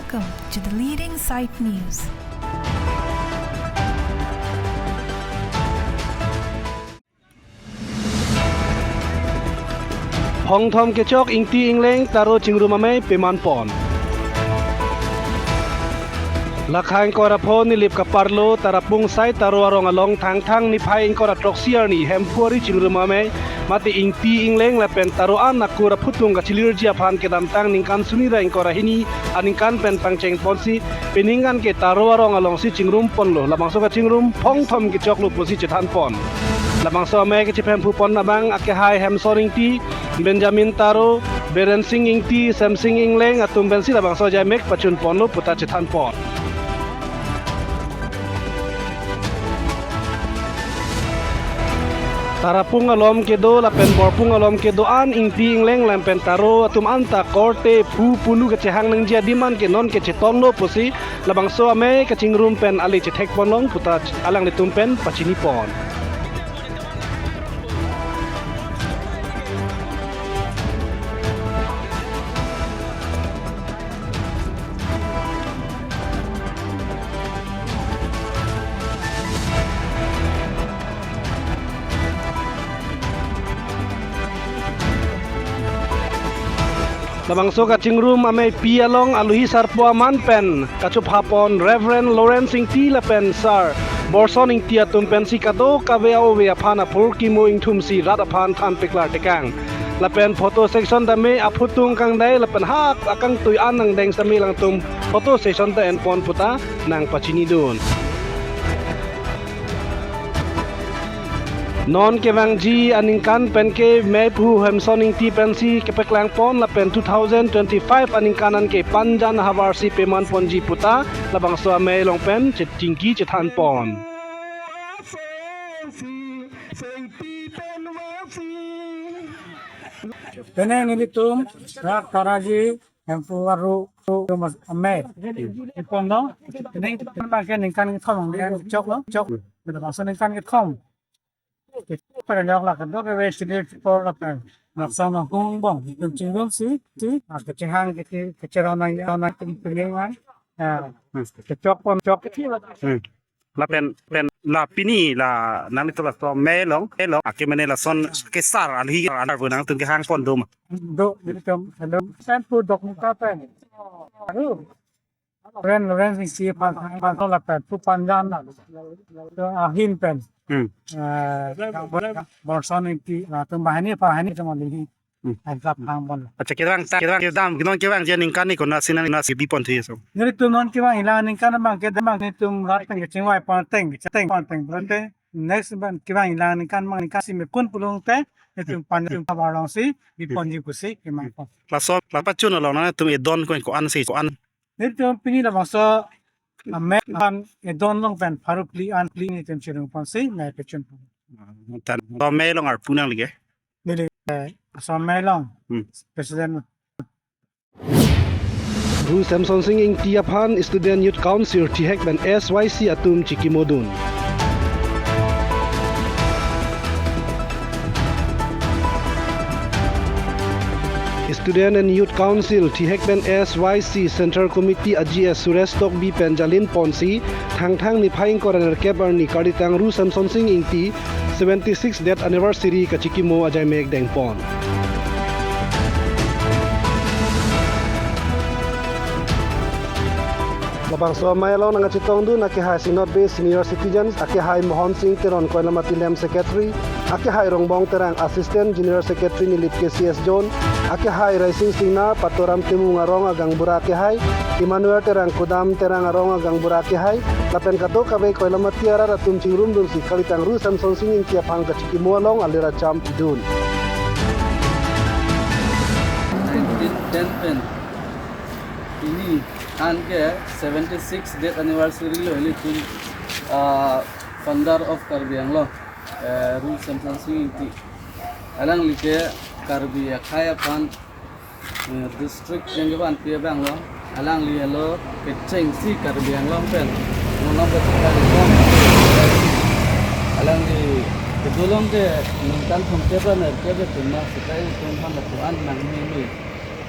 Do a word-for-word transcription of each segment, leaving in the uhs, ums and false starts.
Welcome to the leading site news. Phongthom kechok Ingti Ingleng taro chingrum amei peman pon. Lakha ingkoi ra pho Nilip kaparlo Tarapung side taro arong along Thangthang niphai ingkoi ra throksi arni Hemphu ari chingrum amei mate Ingti Ingleng lapen taro an akur aphuthung kachilirji aphan kedamtang ningkan suri ra ingkoi ra hini aningkan pen pangcheng ponsi peningkan ke taro arong alongsi chingrum ponlo. Labangso kachingrum phongthom kechoklo pusi chethan pon. Labangso amei kachepemphu pon abang akehai Hemson Ingti, Benjamin Taro, Beren Sing Ingti, Semsing Ingleng atum pensi labangso ajai mek pachun ponlo puta chethan pon. Tarapung alom kedo lapen Borpung alom kedo an Ingti Ingleng lapen Taro atum anta korte phu punu kachehang nangji adim an ke non ke chetonglo pusi labangso amei kachingrum pen ale chethek ponlong puta alanglitum pen pachini pon. Labangso kachingrum ameipi along aluhi sarpo aman pen kachopha pon Reverend Lawrence Ingti lapen Sir Borson Ingti atum pensi kadokave a-ove aphan aphurkimo ingthumsi rat aphan than peklar tekang. Lapen photo section tame aphuthung kangdai lapen hak akangtui an angdeng sitame alangtum photo section ta en pon puta nangpachinidun. Non kevangji aningkan pen ke meiphu Hemson Ingti pensi kepeklang pon lapen two thousand twenty-five aningkan an ke Panjan havarsi peman ponji puta labangso amei along pen chingki chethan pon. Pene nelitum rak taraji Hemphu aru, aru, aru mas amei. Ipon no. Ini kita pakai ningkan kita mangke chok lo, chok. Kita masuk ningkan kita. Pada nyok lah kedok ke wes sini por lah kan. Nak sama hung bong, itu cinggung si, si. Nah, kecehang kecil, kecil orang yang, orang yang tinggi kan. Ya, kecok pon, cok kecil lah. Hmm. Lapen, pen, la pini, la nanglitum laso amei along, along, ake mane lason kesar, alhi, anar bu nangtum kehang pon dum. Do, nelitum, hello, pen pu dok muka pen. Aduh. Ren, ren, si, si, pan, pan, pan, lapen, pu Panjan, la. To ahin pen. Hmm. Eh, Borson Ingti, la, tum bahani, bahani, tum alihi. Hmm. Ai kap hang pon. Accha, kevang ta, kevang, kedam, non kevangji aningkan ni konatsi nang, nasi bi pon thu yeso. Nelitum non kevang ilang aningkan abang ke, abang nelitum rat teng kechingvai pon teng, teng pon teng, pon teng. Next abang kevang ilang aningkan abang aningkan si mekun pulung te, nelitum pan, nelitum kabar alongsi bi ponji pusi kemang pon. Laso, la pachun along nangtum edon ko, ko-an si, ko-an. Nelitum pini labangso amei an edon along pen pharo phli an phli nelitum chirung ponsi, mei pachun pon. Tan, to amei along arpu nangli ke? Neli, eh, laso amei along. Hmm. President. Ru Semson Sing Ingti aphan Student Youth Council thihek pen S Y C atum chikimodun. Student and Youth Council thihek pen S Y C Central Committee a G S Suresh Tokbi pen jalin ponsi Thangthang niphai ingkoi ra nerkep arni kalitang Ru Semson Sing Ingti seventy-sixth death anniversary kachikimo ajai mek dengpon. Labangso amei along nangkachetongdun akehai Synod Based Senior Citizens, akehai Mohon Sing Teron Koilamati Lem Secretary, akehai Rongbong Terang Assistant General Secretary Nilip K C S Zone, akehai Raising Singnar, Patoram Timung arong agaonbura akehai, Emmanuel Terang Kudam Terang arong agaonbura akehai, lapen kadokave Koilamati arat atum chingrumdunsi kalitang Ru Semson Sing Ingti aphan kachikimo along alir acham pidun. Nineteen ten pen pini an ke seventy-six death anniversary lo ilitum, ah, founder of Karbi Anglong, eh, Ru Semson Sing Ingti. Alangli ke Karbi akhei aphan, eh, district yang kevan pia bang lo. Alangli lo kechengsi Karbi Anglong pen. Mono kechengsi Karbi Anglong. Alangli kedolong ke ningkan thomkep ra nerkep ke tema sita ilitum aphan lapu-an nangmeme,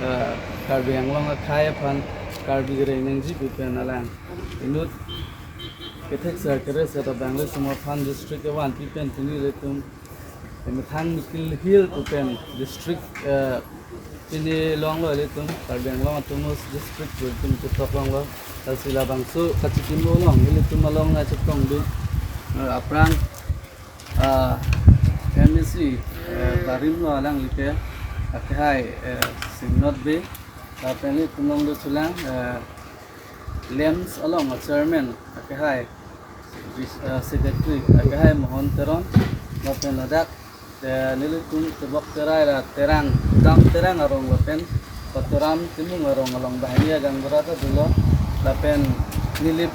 eh, Karbi Anglong akhei aphan Karbi kereng nangji pu pen alang inut kethek sar kere seta Bangalore Somorthan District kevan pi pen pini ilitum emethang mikil hil pu pen district, eh, pini longlo ilitum Karbi Anglong Autonomous District pu ilitum ketok longlo. Lasi labangso kachikimo along ilitum along nangchetongdun, eh, aphrang, ah, M A C, eh, barim lo alangli ke, akehai, eh, Singnot Bey, lapen ilitum along dothulang, eh, LAMPS along a-chairman akehai, eh, secretary akehai Mohon Teron, lapen ladak, eh, nelitum tebok terai la Terang, Dam Terang arong lapen Paturam Timung arong along banghini agang bura ta dolo, lapen Nilip,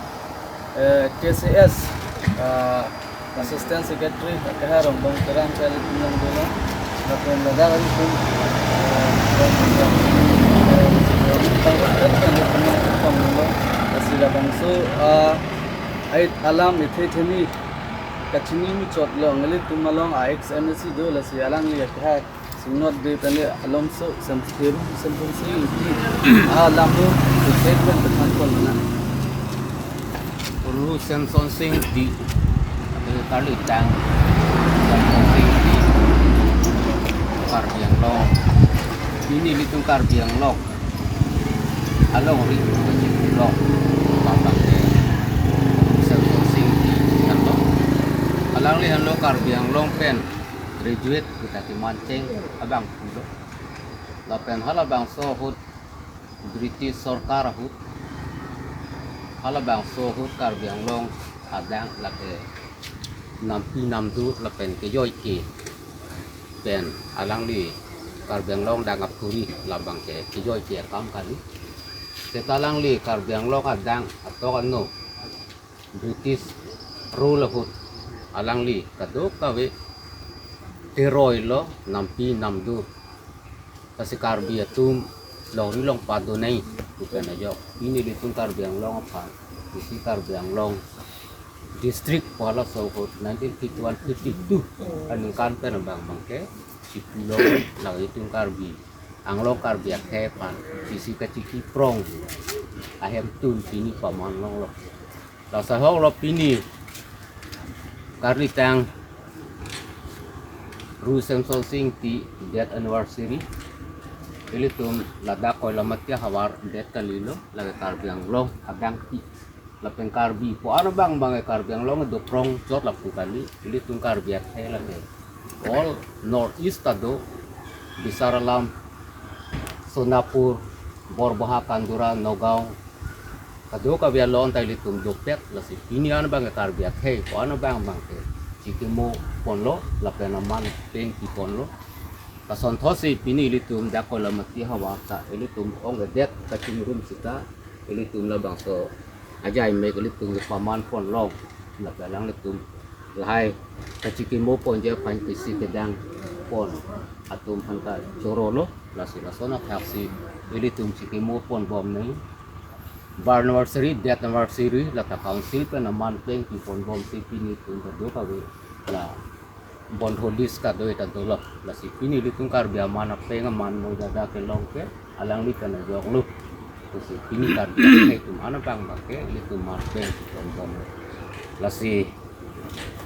eh, K C S, ah, Assistant Secretary akehai Rongbong Terang pen ilitum along dolo. Lapen ladak ilitum, eh, lasi labangso, ah, ait alam ethe theni kachini muchot along ilitum along a ex M A C do, lasi alangli akehai Singnot Bey pen le alomso Sem-, Ru Semson Sing Ingti alam do statement pethan pon nang. Ru Semson Sing Ingti, eh, karlitang Semson Sing Ingti, Karbi Anglong. Pini ilitum Karbi Anglong alongri kachipulong, bang ke Semson Sing Ingti henlo. Alangli henlo Karbi Anglong pen graduate kita kemancheng abang pulo. Lapen halabangso ahut British sorkar ahut, halabangso ahut Karbi Anglong adang lake nampi namdu lapen kejoi ke pen alangli Karbi Anglong dang aphuri labang ke kejoi ke akam kali. Seta alangli Karbi Anglong adang atok ano British rule ahut alangli kadokave teroi lo nampi namdu. Lasi Karbi atum longri longpat do nai pu pen ajok. Pini ilitum Karbi Anglong aphan, isi Karbi Anglong district pu halaso ahut nineteen fifty-one fifty-two aningkan pen abang bang ke chipulong, lake itum Karbi Anglong Karbi akhei aphan isi kachikiprong ahemtun pini paman longlo. Laso ahok lo pini karlitang Ru Semson Sing Ingti death anniversary. Ilitum ladak Koilamati ahavar death kalilo, lake Karbi Anglong adang ti. Lapen Karbi pu ano bang bang ke Karbi Anglong doprong chot lapu kali, ilitum Karbi akhei lake all North East ta do, Bisar Alam, Sonapur, Borbaha, Kandura, Nagaon, kadokave along ta ilitum dopet, lasi pini ano bang ke Karbi akhei pu ano bang bang ke chikimo ponlo, lapen aman pengpi ponlo. Lason thotsi pini ilitum dak Koilamati ahavar ta ilitum ong-edet kachingrum sita ilitum labangso ajai mek ilitum paman pon long, lapen alanglitum lahai kachikimo ponji aphan kisi kedang pon atum aphan ta chorolo. Lasi lason athaksi ilitum chikimo pon bom nai. Bar anniversary, death anniversary, lata council pen aman pengpi pon bomsi pini itum kadokave la bondho list kadoi ta dolo. Lasi pini ilitum Karbi aman apeng aman mo dada kelong ke alangli pen ajoklo. Lasi pini Karbi akhei atum ano bang bang ke ilitum aman pengpi pon bomlo. Lasi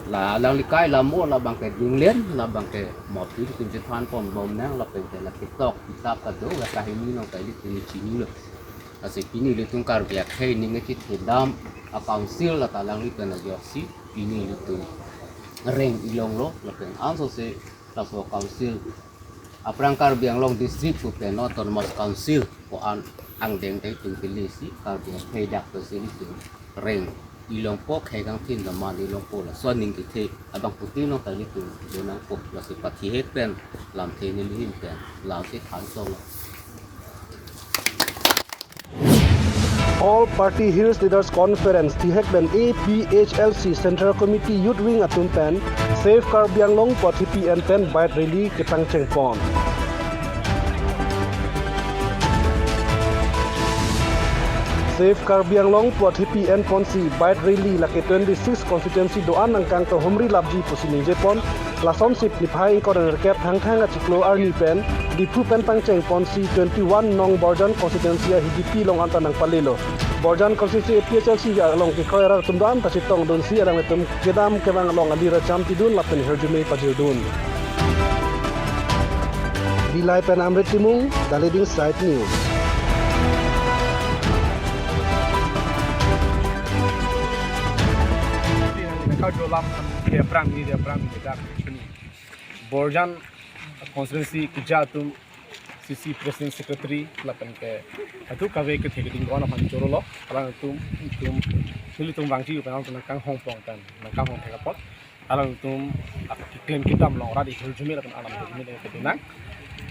la alangli kai la mo labang ke dinglen, labang ke mot ilitum chethan pon bom nang, lapen ke la ketok kitap kado, la kahini nong ta ilitum chinilo. Lasi pini ilitum Karbi akhei ning kachithedam a-council lata alangli pen ajoksi pini ilitum reng ilonglo, lapen ansose laso council, aphrang Karbi Anglong District pu pen Autonomous Council ko-an angdeng ta itum kelesi Karbi akhei dak pensi ilitum reng ilongpo, khei kangthin daman ilongpo, laso aning kethe abangphutin nong ta ilitum donangpo. Lasi pathihek pen lamthe neli ahin pen lamthe than song. All Party Hills Leaders Conference, thihek pen A P H L C Central Committee Youth Wing atum pen Save Karbi Anglong pu athepi en pen bike rally kepangcheng pon. Save Karbi Anglong pu athepi en ponsi bike rally lake twenty-six constituency do-an angkang kehumri lapji pusi ningje pon. Lasonsi niphai ingkoi ra nerkep Thangthang achiklo arni pen Diphu pen pangcheng ponsi twenty-one nong Borjan constituency a-H D P along anta nangpalelo. Borjan constituency A P H L C along kekroi arat atum do-an ta chetongdunsi alanglitum kedam kevang along ali racham tidun lapen hirjume pajirdun. Dillai pen Amrit Timung, The Leading Side News. Nangkau dolam dia brang ni dia brang ni dak ni. Borjan constituency keja atum C C president secretary lapen ke atu kave kethe keding gon aphan chorolo. Alangtum tum nelitum vangji pen alangtum nangkanghong pong pen nangkanghong thek apot alangtum keklem kedam along rat hirjume lapen alam hirjume kedunang.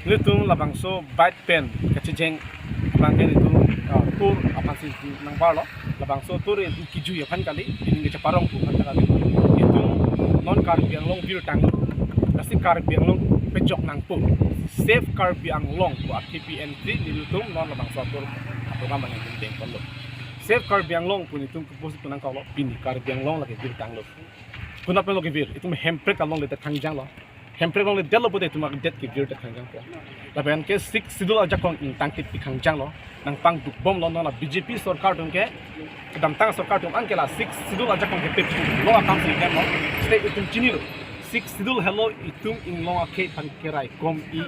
Nelitum labangso bike pen kachejeng abang ke nelitum, ah, tour aphansi nangbarlo. Labangso tour nelitum kejui aphan kali, nelitum kecheparong pu aphan kali. Nelitum non Karbi Anglong virtanglo. Lasi Karbi Anglong pejok nangpo. Save Karbi Anglong pu akhipi entry nelitum non labangso tour program nelitum dengponlo. Save Karbi Anglong pu nelitum ke post pu nangkoklo, pini Karbi Anglong lake virtanglo. Konat penlo kevir, itum hemprek alongle det kangjanglo. Hemprek alongle detlo pote itum adet kevir det kangjangpo. Lapen ke Sixth Schedule ajakong ingtangkit pi kangjanglo. Nangpangdukbomlo non la B J P sorkar atum ke, kedamtang sorkar atum anke la Sixth Schedule ajakong ke peplo akamsi klemlo. State itum chinilo. Sixth Schedule helo itum inglong akhei aphan keraikom-i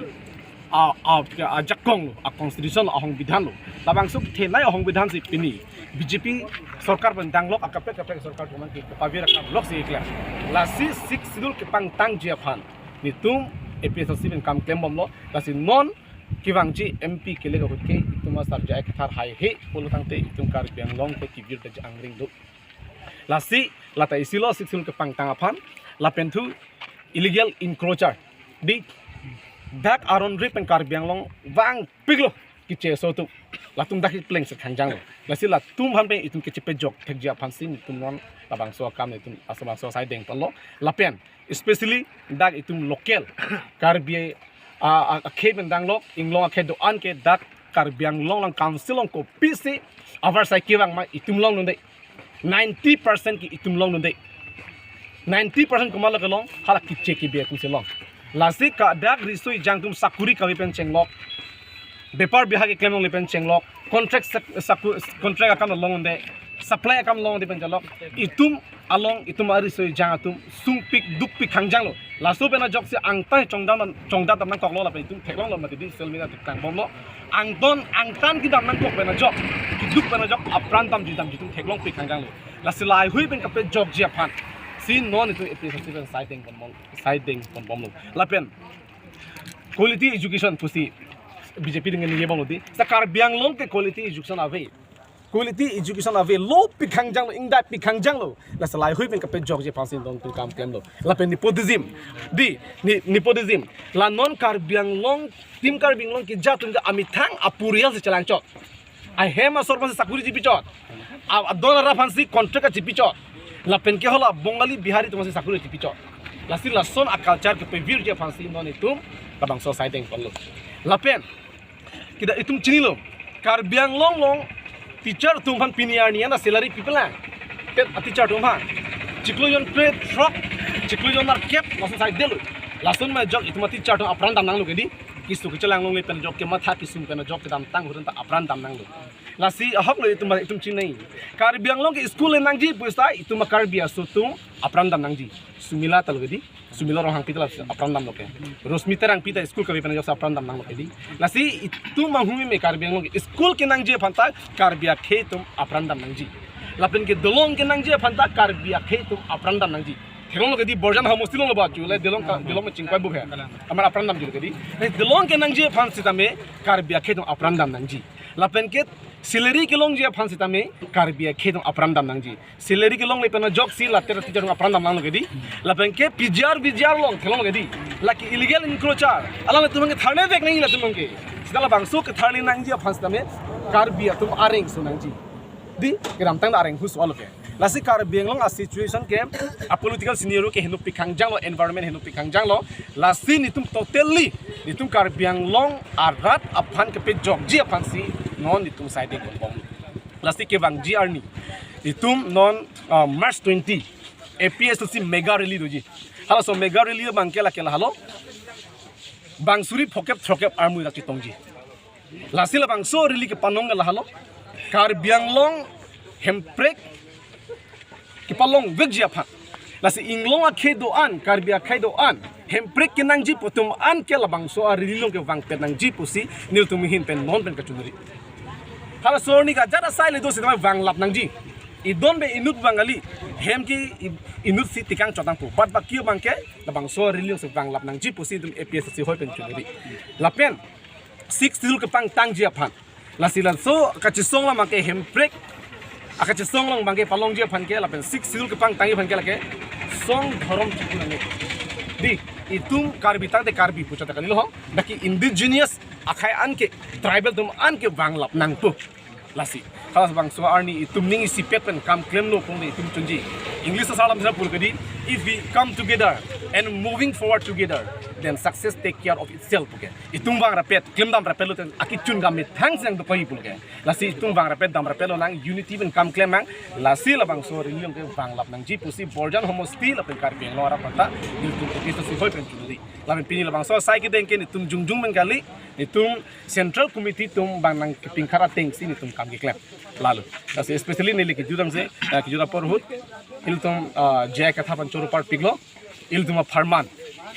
a, a, ajakong lo, a-constitution lo, a-songbidhan lo. Labangso thenei a-songbidhansi pini B J P sorkar pen danglok akaprek kaprek sorkar atum ke pavir akamloksi keklem. Lasi Sixth Schedule kepangtangji aphan nelitum A P H L C pen kam klembomlo. Lasi non kevangji M P kelek ahut ke itum asar jai kethar haihe pulo tangte itum Karbi Anglong ke kevir det angring do. Lasi lata isilo Sixth Schedule kepangtang aphan lapen thu illegal encroacher di dak aron ri pen Karbi Anglong vangpiklo kecheso atum. Latum dak plengset kangjanglo. Lasi latum aphan pen itum kechepejok thekji aphansi nelitum non labangso akam nelitum labangso asai dengponlo. Lapen especially dak itum local Karbi a, a, akhei pen danglok inglong akhei do-an ke dak Karbi Anglong along council along kopisi avarsai kevang ma itum longdunde. Ninety percent ke itum longdunde. Ninety percent komatlo kelong, hala keche kebi atumsi long. Lasi ka dak riso ejang atum sakuri kave pen chenglok, bepar bihar keklem longle pen chenglok, contract sek-, saku-, contract akam longdunde, supply akam longdunde pen chenglok. Itum along itum ariso ejang atum sungpik dukpik kangjanglo. Laso pen ajoksi angtan chongdam chongdam dam nangkoklo lapen itum theklonglo mati di social media theklongbomlo. Angtan angtan kedam nangkok pen ajok, keduk pen ajok apran damji damji itum theklongpik kangjanglo. Lasi laheihui pen kapejokji aphansi non itum A P H L C pen asai dengponbom, asai dengponbomlo. Lapen quality education pusi B J P atum ke ningjebomlo di. Seta Karbi Anglong ke quality education ave. Quality education ave, lo pi kangjanglo, ingdai pi kangjanglo. Lasi laheihui pen kapejokji aphansi non itum kam klemlo. Lapen nepotism. Di, ne-, nepotism. La non Karbi Anglong, Team Karbi Anglong keja atum ke amethang apurial si chelangchot. Ahem asor aphansi sakuri chipichot. A-, adon arap aphansi contract chipichot. Lapen ke hala Bongali Bihari atum aphansi sakuri chipichot. Lasi lason a-culture kepevirji aphansi non itum labangso asai dengponlo. Lapen kita itum chinilo. Karbi Anglong along teacher atum aphan pini arni an salary pipelang. Tet a-teacher atum aphan. Chiklo jon kre throk, chiklo jon nerkep, lason asai detlo. Lason ma ajok itum a-teacher atum apran dam nanglo ke di. Keso kechelang longle pen ajok, kematha kesung pen ajok kedamtang ahut ta apran dam nanglo. Lasi ahoklo itum, itum chinine. Karbi Anglong ke school le nangji pusita itum a-Karbi aso atum apran dam nangji. Sumila talo ke di. Sumila Ronghangpi ta la apran damlo ke. Rosmi Terangpi ta school kave pen ajok apran dam nanglo ke di. Lasi itum manghumi me Karbi Anglong ke school kenangji aphan ta Karbi akhei atum apran dam nangji. Lapen ke dolong kenangji aphan ta Karbi akhei atum apran dam nangji. Theklonglo ke di Borjan homosti along lo ba chu le dolong ka, dolong me chingkoi bu he. Amat apran damji lo ke di. Le dolong kenangji aphan sitame Karbi akhei atum apran dam nangji. Lapen ke salary kelongji aphan sitame Karbi akhei atum apran dam nangji. Salary kelongle pen ajoksi later teacher atum apran dam nanglo ke di. Lapen ke P G R, V G R along theklonglo ke di. Lake illegal encroacher. Alanglitum ke tharne vek nangji latum ke. Sita labangso ketharne nangji aphan sitame Karbi atum areng so nangji. Di kedamtang ta areng hus walo ke. Lasi Karbi Anglong a-situation ke, a-political scenario ke heno pi kangjanglo, environment heno pi kangjanglo. Lasi netum totally, netum Karbi Anglong arat aphan kepejokji aphansi non netum asai dengponbom. Lasi kevangji arni itum non, ah, March twenty A P H L C mega rally doji. Halaso mega rally abangke lake lahelo. Bang suri phokep throkep armu dak chetongji. Lasi labangso rally kepanong ke lahelo. Karbi Anglong hemprek kepalongvekji aphan. Lasi inglong akhei do-an, Karbi akhei do-an, hemprek kenangji pu atum an ke labangso a-rally along kevangpet nangji pusi nelitum ahin pen non pen kachiningri. Halaso arni ke ajat asai le do sitame vanglap nangji. Idon pen inut abang kali, hem ke i-, inut si tekang chotang pu. Bad baki abangke labangso a-rally alongsi vanglap nangji pusi nelitum A P H L C ahoi pen chiningri. Lapen Sixth Schedule kepangtangji aphan. Lasi laso kachesong abangke hemprek akachesong abangke palongji aphan ke lapen Sixth Schedule kepangtangji aphan ke lake song dhorom chikun nangji. Dei, itum Karbi tangte Karbi pu chot ta kalilo ho. Dak ke indigenous akhei an ke, tribal atum an ke vanglap nangpo. Lasi, halaso bangso arni itum ning isipet pen kam klemlo pu nelitum chunji. English asar alam sera pur kedi, "If we come together and moving forward together, then success take care of itself," pu ke. Itum vangrapet, klemdamrapet lote akechun kam methang si nangdokoi pu ke. Lasi itum vangrapet, damrapet lonang, unity pen kam klem nang. Lasi labangso rally along ke vanglap nangji pusi Borjan homosti lapen Karbi Anglong arat aphanta nelitum A P H L C ahoi pen chiningri. Lapen pini labangso asai kedeng ke nelitum jongjong pen kali, nelitum Central Committee atum abang nangkepingkar atengsi nelitum kam keklem. Lalo. Lasi especially neli kejut damsi, eh, kejut apor ahut, ilitum, ah, J I Kathar aphan choro parpiklo. Ilitum apharman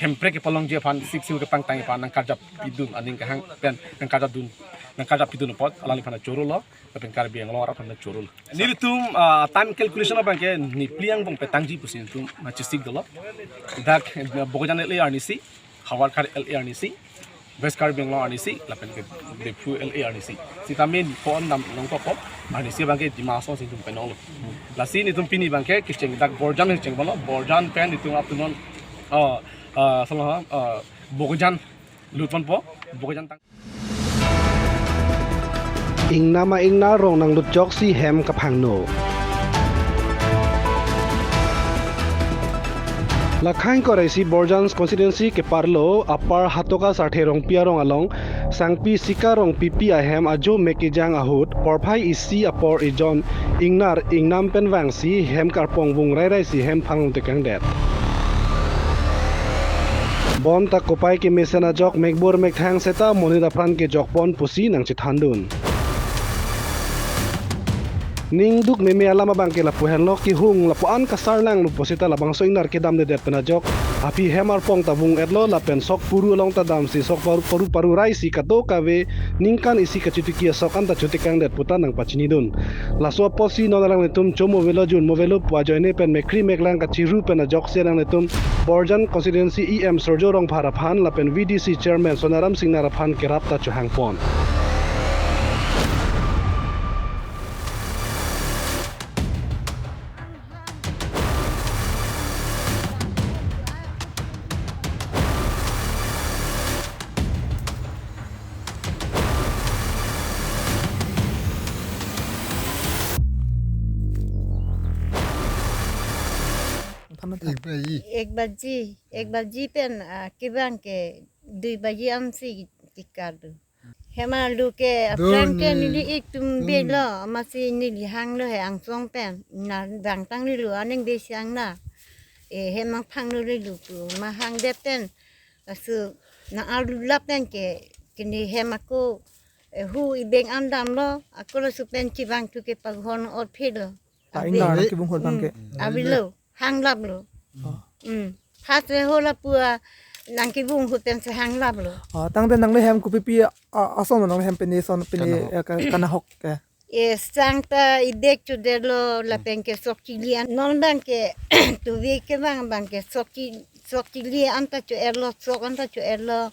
hemprek kepalongji aphan, Sixth Schedule kepangtangji aphan nangkarjap pidun aning kehang pen nangkarjapdun, nangkarjap pidun apot alangliphan chorolo, lapen Karbi Anglong arat aphan chorolo. Nelitum, ah, time calculation abangke nepli angbong petangji pusi nelitum machesik dolo. Dak, eh, Bokajan L A arnisi, Howraghat L A arnisi, West Karbi Anglong arnisi, lapen ke Diphu L A arnisi. Sitame ko-an dam nangkok ko, arnisi abangke Dima Hasao si nelitum penonglo. Lasi nelitum pini abangke kecheng dak Borjan kecheng ponlo, Borjan pen nelitum aptunon, ah, ah, salah, ah, Bokajan lut ponpo, Bokajan tang. Ingnam a-ingnar rong nanglutjoksi hem kaphangno. Lakhang koraisi Borjan constituency keparlo Upper Hatoka Sarthe Rongpi arong along Sangpi Sika Rongpipi ahem ajo mek kejang ahut porphai isi apor ejon ingnar ingnam pen vangsi hem karpong vung rairaisi hem phangtekangdet. Bonta kopai kemesen ajok mekbur mekthang seta monit apran kejokpon pusi nangchethandun. Ningduk meme alam abangke lapu henlo, kehung lapu-an kasarnanglo pu seta labangso ingnar kedamdedet pen ajok aphi hem arpong ta vung-etlo lapen sok puru along ta damsi sok paru paru paru raisi kadokave ningkan isi kachitiki asok anta chotekangdet puta nangpachinidun. Laso apotsi non alanglitum chomo avelo, jun mo avelo pu ajoine pen mekri meklang kachiru pen ajoksi alanglitum Borjan constituency E M Surjo Rongphar aphan lapen V D C chairman Sonaram Singnar aphan kerap ta chohangpon. एक बजी। एक बजी, एक बजी pen, ah, kevang ke dui baji ansi kekar do. Hem arlo ke aphrang ke neli itum belo, amatsi neli hanglo he angsong pen, na dangtang lilo aning besi ang na. E, hem nangphangno lilo pu, ma hangdet pen. Laso nang arlo lap pen ke, kene hem ako, e, hu ibeng an damlo, ako laso pen chevang thu ke paghon ot phelo. Ta ingnar nangkevung ahut abangke. Avelo, hanglaplo. Oh. Hmm. First le ho lapu-a nangkevung ahut pensi hanglaplo. Ah, tangte nangli hem kopipi, ah, ason nangli hem pine son pine, kanahok, eh, ka-, kanahok ke. E sang ta idek chodetlo, lapen ke sok chili an. Non abangke, tuve kevang abangke sok chi-, sok chili anta cho-etlo, sok anta cho-etlo.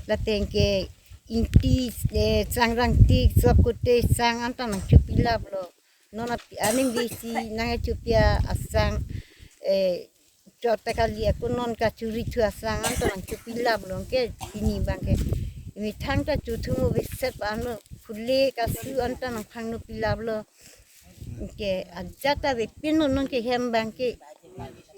Lapen ke ingti, eh, sang rangtik, sok kote sang anta nangchopilaplo. Non api-, aning besi nangchopia asang, eh, chot ta kali ako non kachuri thu asang anta nangchopilaplo ke pini abangke. Methang ta chothumo beset anlo phule kasu anta nangphangno pilaplo. Ke ajat ta vepin non ke hem abangke.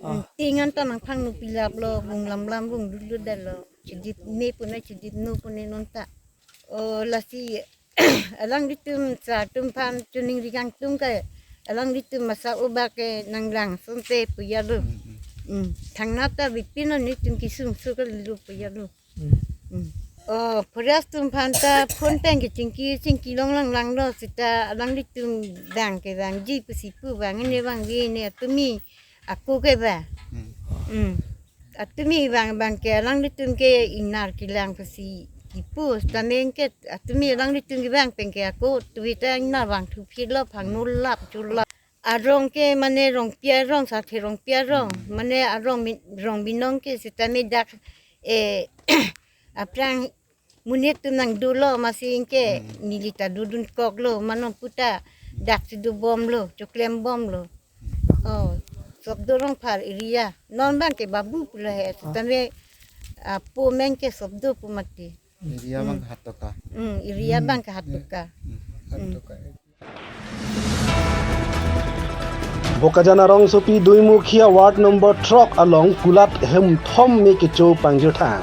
Ah. Ting anta nangphangno pilaplo, vung lamlam vung luludetlo. Chidip me pune chidip no pune non ta. O lasi alanglitum sa atum aphan chiningri kangtung ke, alanglitum masa obak ke nanglang sonte pu ya lo. Hmm, hmm. Hmm. Thangnat ta bipin lo, netum kesung so kali lo pajak lo. Hmm. Hmm. Oh, forest atum aphan ta phone pen kechingki, chingki long lang lang lo seta alanglitum bang ke bangji pusi pu bang ne bang vi ne atumi ako ke ba. Hmm. Hmm. Atumi bang bang ke alanglitum ke ingnar kelang pusi kipu seta men ke atumi alanglitum kebang pen ke ako tuita ingnar bang thu phit lo phang nulap chulap. Arong ke mane Rongpi arong, Sathe Rongpi arong. Hmm. Mane arong mi-, rong binong ke seta me dak, eh, aphrang monit atum nangdolo masi ingke Hmm. neli ta dodun kok lo, mano puta dak si dobom lo, choklem bom lo. Oh, Sobdo Rongphar area. Non bang ke Babu pulo he, seta me, ah, po men ke Sobdo pu mati. Area Hmm. bang Hatoka. Hmm, area Hmm. bang ke Hatoka. Hmm. Hmm. Hatoka. Bokajan arongsopi Duimukhiya ward number throk along kulat hum thom me kecho pangjirthang.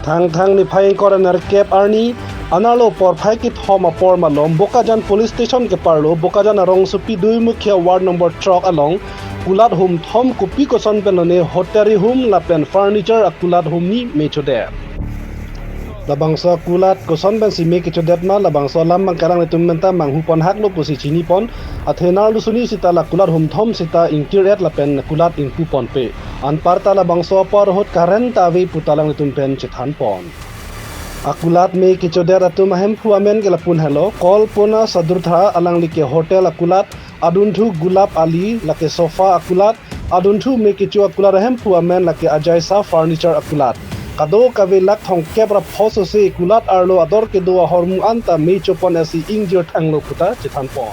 Thangthang niphai ingkoi ra nerkep arni, anerlo porphai kethom apor malom Bokajan police station keparlo Bokajan arongsopi Duimukhiya ward number throk along kulat hum thom kopi koson pen lone hotel ahum lapen furniture akulat hum ni me chodet. Labangso akulat koson pensi me kechodet ma, labangso alam bang ke alanglitum menta manghu pon hak lo pusi chini pon. Athe nerlo suni seta la kulat hum thom seta ingkir et lapen kulat ingpu ponpe. Anparta labangso apor ahut current ta ave puta alanglitum pen chethan pon. Akulat me kechodet atum ahemphu amen ke lapu-an helo, Kalpona Sadurtha, alangli ke hotel akulat, adunthu Gulap Ali, lake sofa akulat, adunthu me kecho akulat ahemphu amen lake Ajay Shah furniture akulat. Kadokave lakh thomkep ra phos ose kulat arlo ador kedo ahormu anta me chopon esi ingjirthang lo puta chethan pon.